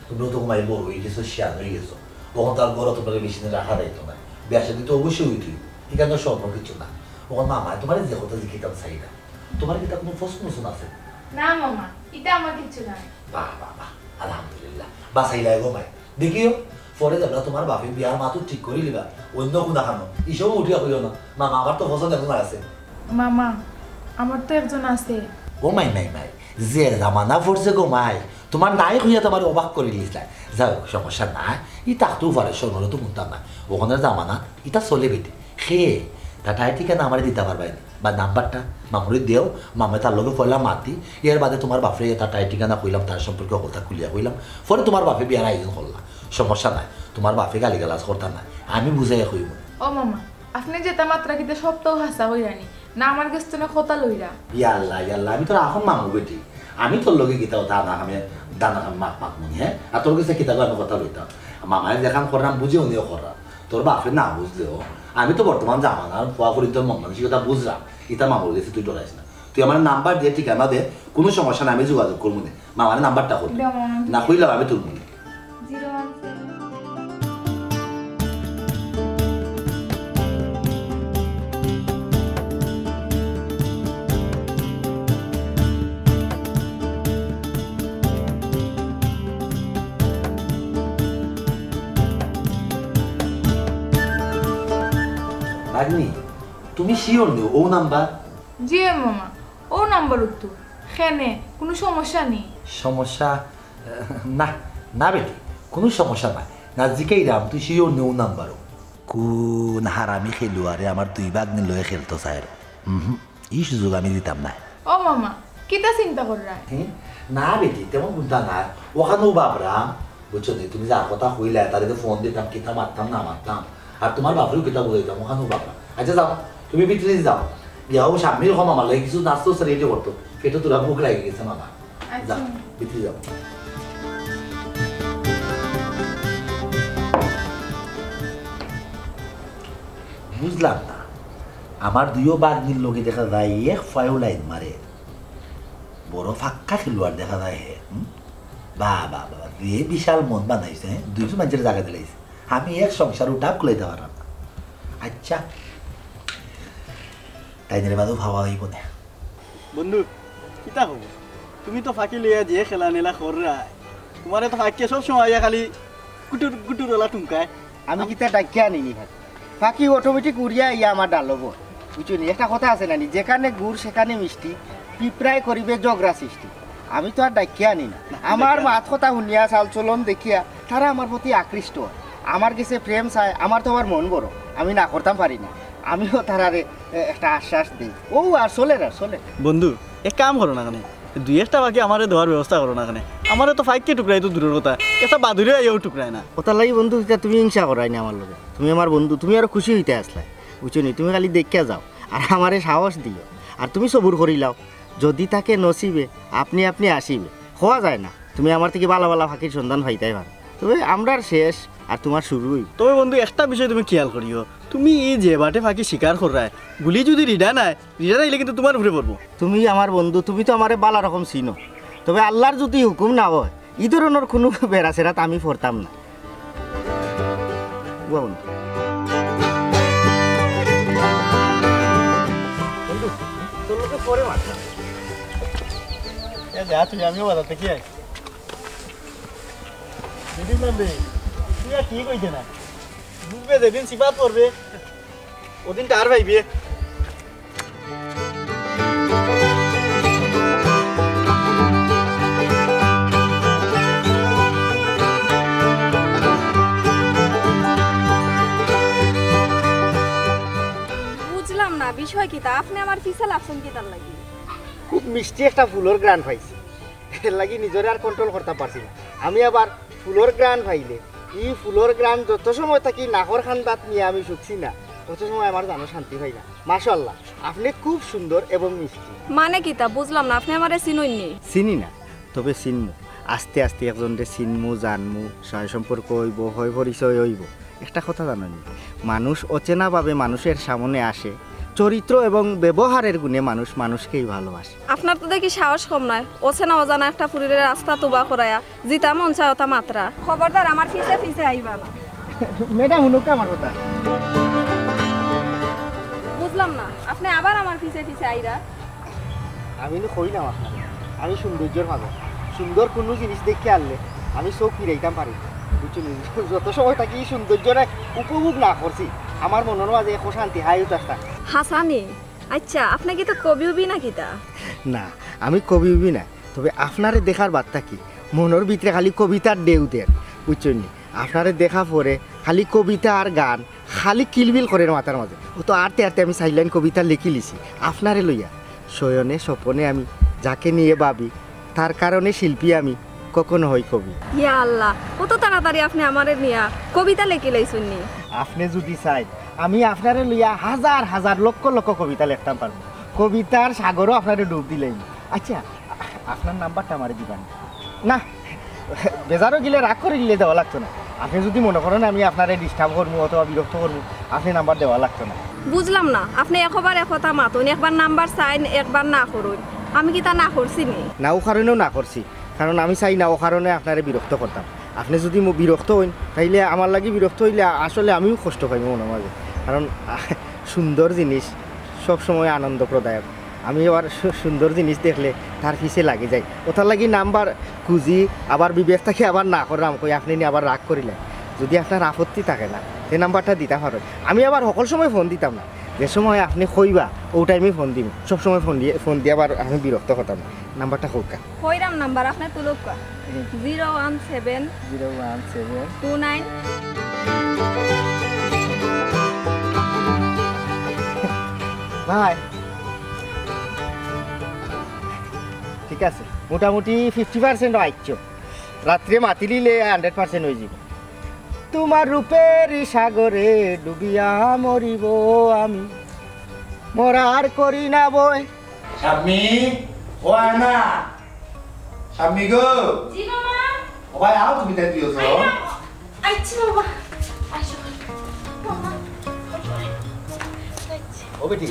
তুমিও তো ঘুমাই বড় অই গেছো, শিয়ান অই গেছো। অখন তো আর ঘরো তুমারে বেশি দিন রাখা যাইতো না। বিয়া শাদি তো অবশ্যই অইতোই। ইখান তো সম্ভব কিছু না। অখন মামায় তুমারে যে কথা জিকাইতাম চাইরা, তুমার কিতা কুনু প্রশ্ন উশ্ন আছে? না মামা, ইতা আমার কিচ্ছু নাই। বাহ, বাহ, বাহ, আলহামদুলিল্লাহ। বাঁচাইলায় গো মাই। দেখিও, পরে যেবলা তুমার বাপে বিয়ার মাত ঠিক করিলিবা, অইন্য কুনাখানো, ইসব উঠিয়া কইও না। মামা, আমার তো পছন্দ একজন আছে। মামা, আমার তো একজন আছে। ও মাই, মাই, মাই, যে জামানা পড়ছে গো মাই, তুমার নাই কইয়া তো আমারে অবাক করিলিছলায়। যাউক, সমস্যা নাই, ই থাকতেও পারে, স্বর্ণরত্ন কুনতা নাই। অখনর জামানাত ইতা চলে বেটি। হে, তা তাই ঠিকানা আমারে দিতা পারবায় নি? বা নাম্বারটা মামুরে দেও, মামে তার লগে পয়লা মাতি, এর বাদে তুমার বাপরে তা তাই ঠিকানা কইলাম, তার সম্পর্কে হকলতা খুলিয়া কইলাম, পরে তুমার বাপে বিয়ার আয়োজন করলা, সমস্যা নাই, তুমার বাপে গালিগালাজ করতা নায়, আমি বুঝাইয়া কইমু। ও মামা, আপনে যেতা মাতরা কিতা সবতাউ হাছা কইরা নি? না আমার গেছ থনে কথা লইরা? ইয়াল্লা, ইয়াল্লা, আমি তোর আপন মামু বেটি, আমি তোর লগে কিতা দানা খামে, দানা খামে মাত মাতমু নি, হে? আর তোর গেছে কিতা আমি কথা লইতাম? মামায় যেখান কররাম বুঝিয়া উনিও কররা। তোর বাপে না বুঝলেও আমি তো বর্তমান জামানার ফুয়া ফুড়িন্তর মন মানসিকতা বুঝরাম। ইতা মামুর গেছে তুই ডরাইস না। তুই আমার নাম্বার দে, ঠিকানা দে, কুনু সমস্যা নাই, আমি যোগাযোগ করমু নে। মামারে নাম্বারটা কর। দেও মামা। না কইলেও আমি তুলমু নে। Zero one seven. ভাগ্নি, তুমি sure নি অউ নাম্বার? জি মামা, অউ নাম্বার উত্তর। কেনে, কুনু সমস্যা নি? সমস্যা? না, না বেটি, কুনু সমস্যা নাই। না জিকাইরাম, তুই sure নি অউ নাম্বার? কুন হারামি খেলুয়ারে আমার দুই ভাগ্নি লইয়া খেলতো চায় রে। উহু, ই সুযোগ আমি দিতাম নায়। ও মামা, কিতা চিন্তা কররায়? হে? না বেটি, তেমন কুনতা নায়। অখানউ ভাবরাম, বুঝছো নি? তুমি যার কথা কইলায়, তারে তো ফোন দিতাম, কিতা মাততাম না মাততাম। আর তুমার বাপরেও কিতা বুঝাইতাম, অখানউ ভাবরাম। আচ্ছা যাও, তুমি ভিতরে যাও। গিয়া অউ শাম্মীর কও আমার লাগি কিছু নাস্তা উস্তা ready করতো। পেটো থুড়া ভুক লাগি গেছে মামা। আচ্ছা। যাও, ভিতরে যাও। বুঝলাম না, আমার দুইও ভাগ্নির লগে দেখা যায় এক ফায়ও লাইন মারে, বড় ফাক্কা খেলুয়ার দেখা যায় হে। হুম? বাহ, বাহ, বাহ, যে বিশাল মন বানাইছে, হে? দুইজন মানষরে জাগা দিলাইছে। আমি এক সংসারও ডাব খুলাইতা পাররাম না। আচ্ছা, তাইনরে বাদেউ পাওয়া অইবো না। বন্ধু, কিতা খবর? তুমি তো ফাকি লইয়া যে খেলা নেলা কররায়, তুমারে তো ফাকিয়ে সব সময় আইয়া খালি গুটুর গুটুর অলা টুমকায়। আমি কিতা ডাকিয়া আনিনি ফাকি? ফাকি automatic উড়িয়া আইয়া আমার ডালো বয়। বুঝছো নি? একটা কথা আছে না নি, "যেখানে গুড় সেখানে মিষ্টি, পিঁপড়ায় করিবে ঝগড়া সৃষ্টি।" আমি তো আর ডাকিয়া আনি না। আমার মাত কথা হুনিয়া, চাল চলন দেখিয়া তারা আমার প্রতি আকৃষ্ট অয়। আমার গেছে প্রেম চায়, আমার তো আবার মন বড়, আমি না করতাম পারি না। আমিও তারারে, এ, একটা আশ্বাস দেই। অউ আর চলের আর চলের। বন্ধু, এক কাম করো না কেনে, দুই একটা ফাকি আমারে দেওয়ার ব্যবস্থা করো না কেনে। আমারে তো ফাকিয়ে টুকরাইতো দূরর কথা, একটা বাদুড়ে আইয়াও টুকরায় না। অতার লাগি বন্ধু, ইতা তুমি হিংসা কররায় নি আমার লগে। তুমি আমার বন্ধু, তুমি আরো খুশি অইতায় আছলায়, বুঝছো নি? তুমি খালি দেখিয়া যাও, আর আমারে সাহস দিও, আর তুমি সবুর করিলাও। যদি থাকে নসিবে, আপনি আপনি আসিবে, কওয়া যায় না। তুমি আমার থাকি ভালা ভালা ফাকির সন্ধান পাইতায় পারো। তবে আমরার শেষ আর তুমার শুরুই। তবে বন্ধু, একটা বিষয় তুমি খেয়াল করিও, তুমি ই যে বাটে ফাকি শিকার কররায়, গুলি যদি রিডা নায়, রিডা নাইলে কিন্তু তুমার উপরে পড়বো। তুমি আমার বন্ধু, তুমি তো আমারে ভালা রকম চিনো। তবে আল্লার যদি হুকুম না অয়, ই ধরনর কুনু বেড়াছেড়াত আমি পড়তাম না। ওয়া বন্ধু। বন্ধু, তোর লগে পরে মাততাম। এ যা তুই, আমিও বাজার থাকি আই। দিদি নামবে, তুই আর কি কইতে না? বুঝবে যেদিন সিফাত পড়বে, ওদিন তার ভাইবে। বুঝলাম না বিষয় কিতা, আপনে আমার পিছে লাগছইন কিতার লাগি? খুব মিষ্টি একটা ফুলর ঘ্রাণ পাইছি, এর লাগি নিজরে আর control করতাম পারছি না। আমি আবার ফুলর ঘ্রাণ পাইলে, ই ফুলর ঘ্রাণ যত সময় থাকি নাকর কান্দাত নিয়া আমি শুকছি না, তত সময় আমার জানো শান্তি পাই না। মাশাআল্লাহ, আপনে খুব সুন্দর এবং মিষ্টি। মানে কিতা বুঝলাম না, আপনে আমারে চিনইন নি? চিনি না, তবে চিনমু। আস্তে আস্তে একজনরে চিনমু, জানমু, সয় সম্পর্ক অইবো, হয় পরিচয় অইবো। একটা কথা জানো নি, মানুষ অচেনাভাবে মানুষের সামনে আসে, চরিত্র এবং ব্যবহারের গুণে মানুষ মানুষকেই ভালোবাসে। আপনার তো দেখি সাহস কম নায়, অচেনা অজানা একটা ফুরিরে রাস্তাত উবা করাইয়া যেতা মন চায় অতা মাতরা। খবরদার আমার পিছে পিছে আইবা না। ম্যাডাম, হুনুক্কা আমার কথা। বুঝলাম না, আপনে আবার আমার পিছে পিছে আইরা। আমি নু কইলাম আপনারে, আমি সৌন্দর্যর পাগল। সুন্দর কুনু জিনিস দেখিয়া আইলে আমি চউখ ফিরাইতাম পারি না। বুঝছো নি? যত সময় থাকি ই সৌন্দর্যরে উপভোগ না করছি, আমার মনর মাঝে এক অশান্তি হাই উতাস থাকে। হাছা নি? আইচ্ছা, আপনে কিতা কবি উবি না কিতা? না, আমি কবি উবি না, তবে আপনারে দেখার বাদ থাকি মনর ভিতরে খালি কবিতার ঢেউ দের, বুঝছো নি? আপনারে দেখা পরে খালি কবিতা আর গান, খালি কিলবিল করের মাথার মাঝে। অউ তো আরতে আরতে আমি চাইর লাইন কবিতা লেখিলিছি আপনারে লইয়া। শয়নে স্বপনে আমি যাকে নিয়ে ভাবি, তার কারণে শিল্পী আমি, কখনো হই কবি। ইয়া আল্লাহ, অত তাড়াতাড়ি আপনে আমারে নিয়া কবিতা লেখিলাইছইন নি? আপনে যুদি চাইন, আমি আপনারে লইয়া হাজার হাজার লক্ষ লক্ষ কবিতা লেখতাম পারমু। কবিতার সাগরো আপনারে ডুব দিলাইমু। আইচ্ছা, আপনার নাম্বারটা আমারে দিবা নি? না, বেজার অইগেলে, রাগ করিগেলে দেওয়া লাগতো না। আপনে যুদি মনে করইন আমি আপনারে disturb করমু অথবা বিরক্ত করমু, আপনে নাম্বার দেওয়া লাগতো না। বুঝলাম না, আপনে একবার এক কথা মাতইন, একবার নাম্বার চাইন, একবার না করইন। আমি কিতা না করছি নি? না, অউ কারণেও না করছি, কারণ আমি চাই না অউ কারণে আপনারে বিরক্ত করতাম। আপনে যুদি ম-, বিরক্ত অইন, তাইলে আমার লাগি বিরক্ত অইলে আসলে আমিও কষ্ট পাইমু মনর মাঝে, কারণ, আহ, সুন্দর জিনিস সব সময় আনন্দপ্রদায়ক। আমি আবার সু-, সুন্দর জিনিস দেখলে তার পিছে লাগি যাই। অতার লাগি নাম্বার খুঁজি, আবার বিবেক থাকি আবার না কররাম, কই আপনে নি আবার রাগ করিলে। যুদি আপনার আপত্তি থাকে না, তে নাম্বারটা দিতা পারইন। আমি আবার হকল সময় ফোন দিতাম না, যে সময় আপনে কইবা, অউ টাইমে ফোন দিমু। সব সময় ফোন দিয়া, ফোন দিয়া আবার আমি বিরক্ত করতাম না। নাম্বারটা কউক্কা। কইরাম নাম্বার, আপনে তুলউক্কা। হুম। Zero one seven zero one seven. Two nine. ভাই, ঠিক আছে, মোটামুটি ফিফটি পার্সেন্ট আইছো। রাত্রে মাতিলিলে হান্ড্রেড পার্সেন্ট অইযিবো। তোমার রূপের সাগরে ডুবিয়া মরিব আমি, মরার করি না বই। শাম্মী, ও আয়না। শাম্মী গো। জি মামা। ও ভাই, আও তুমি তাই দিও তো। আইনা। আইচ্ছি বাবা। আইসো। মামা। আইচ্ছি। ও বেটি,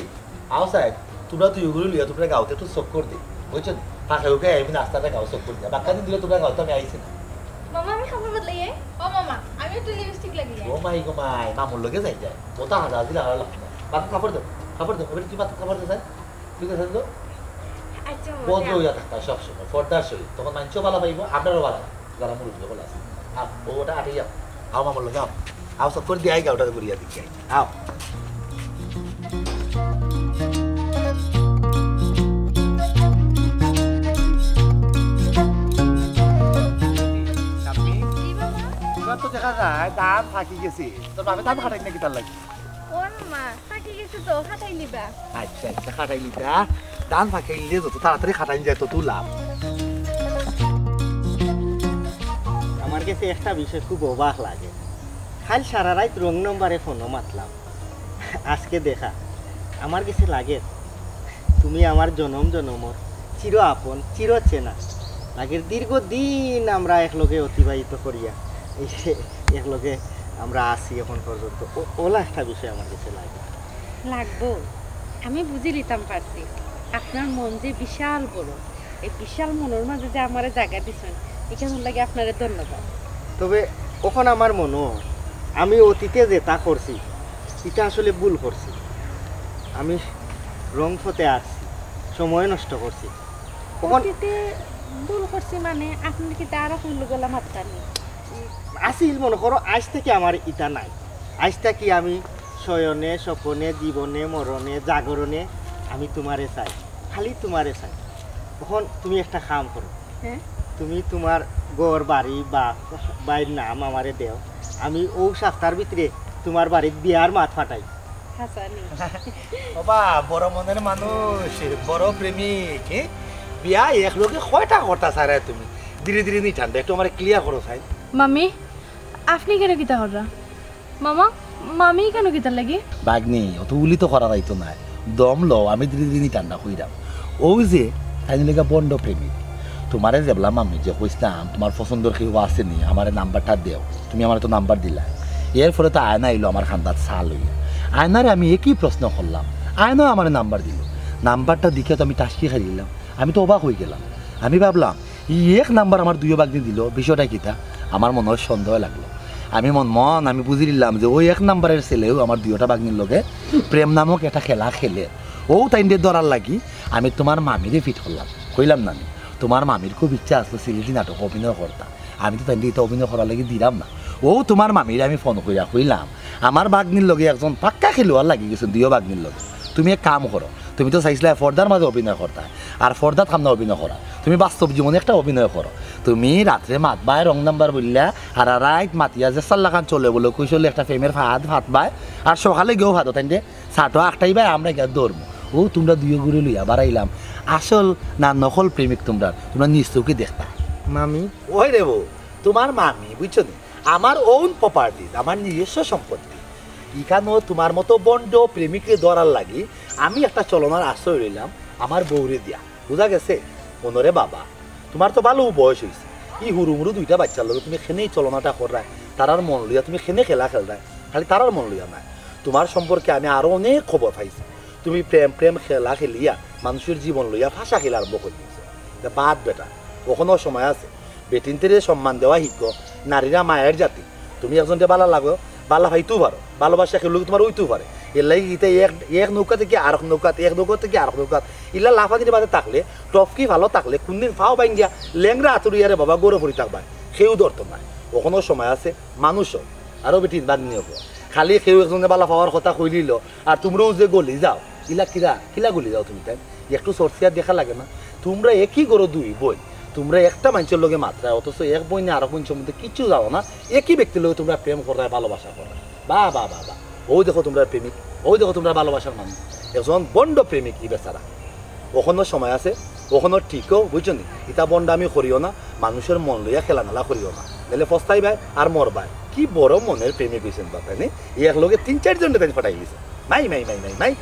আও সাইড। তুমরা দুইওগুরে লইয়া তুমরা গাউত একটু চক্কর দি। বুঝছো নি? ফাঁকে উকে আমি রাস্তাটা গাউ চক্কর দিয়া। বাক্কা দিন দিলে তুমরা গাউত আমি আইছি না। মামা, আমি কাপড় বদলাই, এ? ও মামা, আমি একটু লিপস্টিক লাগাই। ও মাই গো মাই, মামুর লগে যাই যায়। ও তো হাজার হাজার লাগা লাগতো না। বাক্কা কাপড় দেও, কাপড় দেও। এবার কি বাক্কা কাপড় দেও, স্যার? ঠিক আছে তো? আচ্ছা, মামা, বদল দেও। হইয়া থাকতা সব সময়, পর্দার সহিত। তখন মানষও ভালা পাইবো, আমরাও ভালা পাইবো। যারা মুরব্বি হকল আছে। আও, ও ওটা আটে যাও। আও মামুর লগে, আও। আও, চক্কর দিয়া আইগা ওটা ঘুরিয়া দেখি আই। আও। শাম্মী, জি বাবা। তুমার তো দেখা যায় ধান পাকি গেছে। তোর বাপে ধান কাটাই না কিতার লাগি? ও মামা, পাকি গেছে তো, কাটাই লিবা। আচ্ছা, আচ্ছা, কাটাই লিতা। ধান পাকাইলে যত তাড়াতাড়ি কাটাইন যায়, তত লাভ। আমার গেছে একটা বিষয় খুব অবাক লাগে। কাইল সারা রাইত রং নম্বরে ফোনো মাতলাম। আজকে দেখা, আমার গেছে লাগে তুমি আমার জনম জনমর চির আপন, চির চেনা। লাগের দীর্ঘদিন আমরা একলগে অতিবাহিত করিয়া, এই যে একলগে আমরা আছি এখন পর্যন্ত, ও-, ওলা একটা বিষয় আমার গেছে লাগে। লাগবো। আমি বুঝি লিতাম পারছি, আপনার মন যে বিশাল বড়, এই বিশাল মনর মাঝে যে আমারে জাগা দিছইন, ইখানর লাগি আপনারে ধন্যবাদ। তবে অখন আমার মনো অয়, আমি অতীতে যেতা করছি, ইতা আসলে ভুল করছি। আমি রং পথে আছি, সময় নষ্ট করছি। অখন অতীতে ভুল করছি মানে, আপনে কিতা আর অখন লগে মাততা নি? আছিল, মনো করো, আইজ থাকি আমার ইতা নাই। আইজ থাকি আমি শয়নে, স্বপনে, জীবনে, মরণে, জাগরণে আমি তুমারে চাই, খালি তুমারে চাই। অখন তুমি একটা কাম করো, হ্যাঁ? তুমি তুমার ঘর বাড়ি বা ভাইর নাম আমারে দেও, আমি অউ সাপ্তার ভিতরে তুমার বাড়িত বিয়ার মাত ফাটাই। হাছানি। ওবা, বড় মনের মানুষ, বড় প্রেমিক, হ্যাঁ? বিয়া একলগে কয়টা করতা চাইরায় তুমি? ধীরে ধীরে নি ঠান্ডা, একটু আমারে ক্লিয়ার করো চাই। মামি, আপনে কেনে কিতা কররা? মামা, মামি কেনে কিতার লাগি? ভাগ্নি, অত উলি তো করা যাইতো নায়। দম লও, আমি ধীরে ধীরে নি ঠান্ডা কইরাম। অউ যে, তাইন অইলা গিয়া ভন্ড প্রেমিক। তুমারে যেবলা মামি যে কইছলাম, তুমার পছন্দর কেউ আছে নি, আমারে নাম্বারটা দেও। তুমি আমারে তো নাম্বার দিলায়। এরপরে তো আয়না আইলো আমার কান্দাত ছাল অইয়া। আয়নারে আমি একই প্রশ্ন করলাম, আইনও আমারে নাম্বার দিল। নাম্বারটা দেখে তো আমি টাসকি খাই দিলাম। আমি তো অবাক হয়ে গেলাম। আমি ভাবলাম, "ই এক নাম্বার আমার দুইও ভাগ্নি দিল, বিষয়টা কিতা?" আমার মনে হয় সন্দেহ লাগলো। আমি মন মন আমি বুঝি নিলাম যে ওই এক নাম্বারের ছেলেও আমার দুইওটা ভাগ্নির লগে প্রেম নামক একটা খেলা খেলে। ও তাইনরে ধরার লাগি আমি তোমার মামিরে ফিট করলাম। কইলাম না আমি, তোমার মামির খুব ইচ্ছা আসলো সিলেটি নাটক অভিনয় করতা। আমি তো তাইনরে ইতা অভিনয় করার লাগি দিলাম না। ও তোমার মামিরে আমি ফোন করিয়া কইলাম, "আমার ভাগ্নির লগে একজন পাক্কা খেলোয়াড় লাগি গেছে, দুইও ভাগ্নির লগে। তুমি এক কাম করো, তুমি তো চাইছিলা পর্দার মাঝে অভিনয় করতা, আর পর্দাত কাম না অভিনয় করা, তুমি বাস্তব জীবনে একটা অভিনয় করো। তুমি রাত্রে মাতবায় রং নাম্বার বললা, আর রাইত মাতিয়া যে সাল্লাখান চলে বলে কৌশলে একটা প্রেমের ফাঁদ ফাতবায়, আর সকালে গিয়েও ফাঁদো তাইনরে ছাটো আটকাইবায়, আমরা গিয়া ধরমু।" ও তোমরা দুইও ঘুরে লইয়া বাড়াইলাম। আসল না নকল প্রেমিক তোমরা, তোমরা নিজ চোখে দেখতা। মামি। ওই রে বউ, তোমার মামি, বুঝছো নি? আমার ওন প্রপার্টিজ, আমার নিজস্ব সম্পত্তি। ইখানো তোমার মতো বন্ড প্রেমিকরে ধরার লাগি আমি একটা চলনার আশ্রয় লইলাম আমার বউরে দিয়া। বুঝা গেছে? মনরে বাবা, তোমার তো ভালো বয়স হইছে। ই হুরুমুরু দুইটা বাচ্চার লগে তুমি কেনে ই চলনাটা কররায়? তারার মন লইয়া তুমি কেনে খেলা খেলরায়? খালি তারার মন লইয়া নায়। তোমার সম্পর্কে আমি আরো অনেক খবর পাইছি। তুমি প্রেম প্রেম খেলা খেলিয়া মানুষের জীবন লইয়া ফাঁসা খেলা আরম্ভ করে দিয়েছো। এটা বাদ বেটা, অখনো সময় আছে। বেটিন্তরে সম্মান দেওয়া শিখো। নারীরা মায়ের জাতি। তুমি একজনরে বালা লাগো, বালা পাইতেও পারো, ভালোবাসা কেউ লোক তোমার হইতেও পারে। এর লাগি ইতা এক এক নৌকা থেকে আরক নৌকাত, এক নৌকা থেকে আরক নৌকাত, ইলা লাফানির মাঝে থাকলে, টপকি ভালো থাকলে, কোনদিন ফাও ভাঙ্গিয়া লেংড়া আতুরিয়ারে বাবা গড়ে পড়ি থাকবা, কেউ ধরতো না। অখনো সময় আছে। মানুষ হও, আরো বেটিন ভাগ্নি হবো। খালি কেউ একজনে বালা পাওয়ার কথা কইলিল, আর তোমরাও যে গলি যাও, ইলা কিরা, কিলা গলি যাও তুমি তাই? একটু সরসিয়া দেখা লাগে না? তোমরা একই ঘরো দুই বইন, তোমরা একটা মানুষের লগে মাতরায়, অথচ এক বইনে আরো বইন সম্বন্ধে কিচ্ছু জানো না, একই ব্যক্তির লগে তোমরা প্রেম কররায়, ভালোবাসা কররায়। বাহ, বাহ, বাহ, বাহ। ও দেখো তোমরা প্রেমিক, ও দেখো তোমরা ভালোবাসার মানুষ। একজন বন্ড প্রেমিক ই বেচারা। অখনো সময় আছে, অখনো ঠিকও, বুঝছো নি? ইতা বন্ড আমি করিও না, মানুষের মন লইয়া খেলামেলা করিও না। নাইলে পস্তাইবায় আর মরবায়। কি বড় মনের প্রেমিক হইছেন বাবা, নি? এই এক লগে তিন চারজনরে তাই ফাটাই দিছে। মাই, মাই, মাই, মাই, মাই।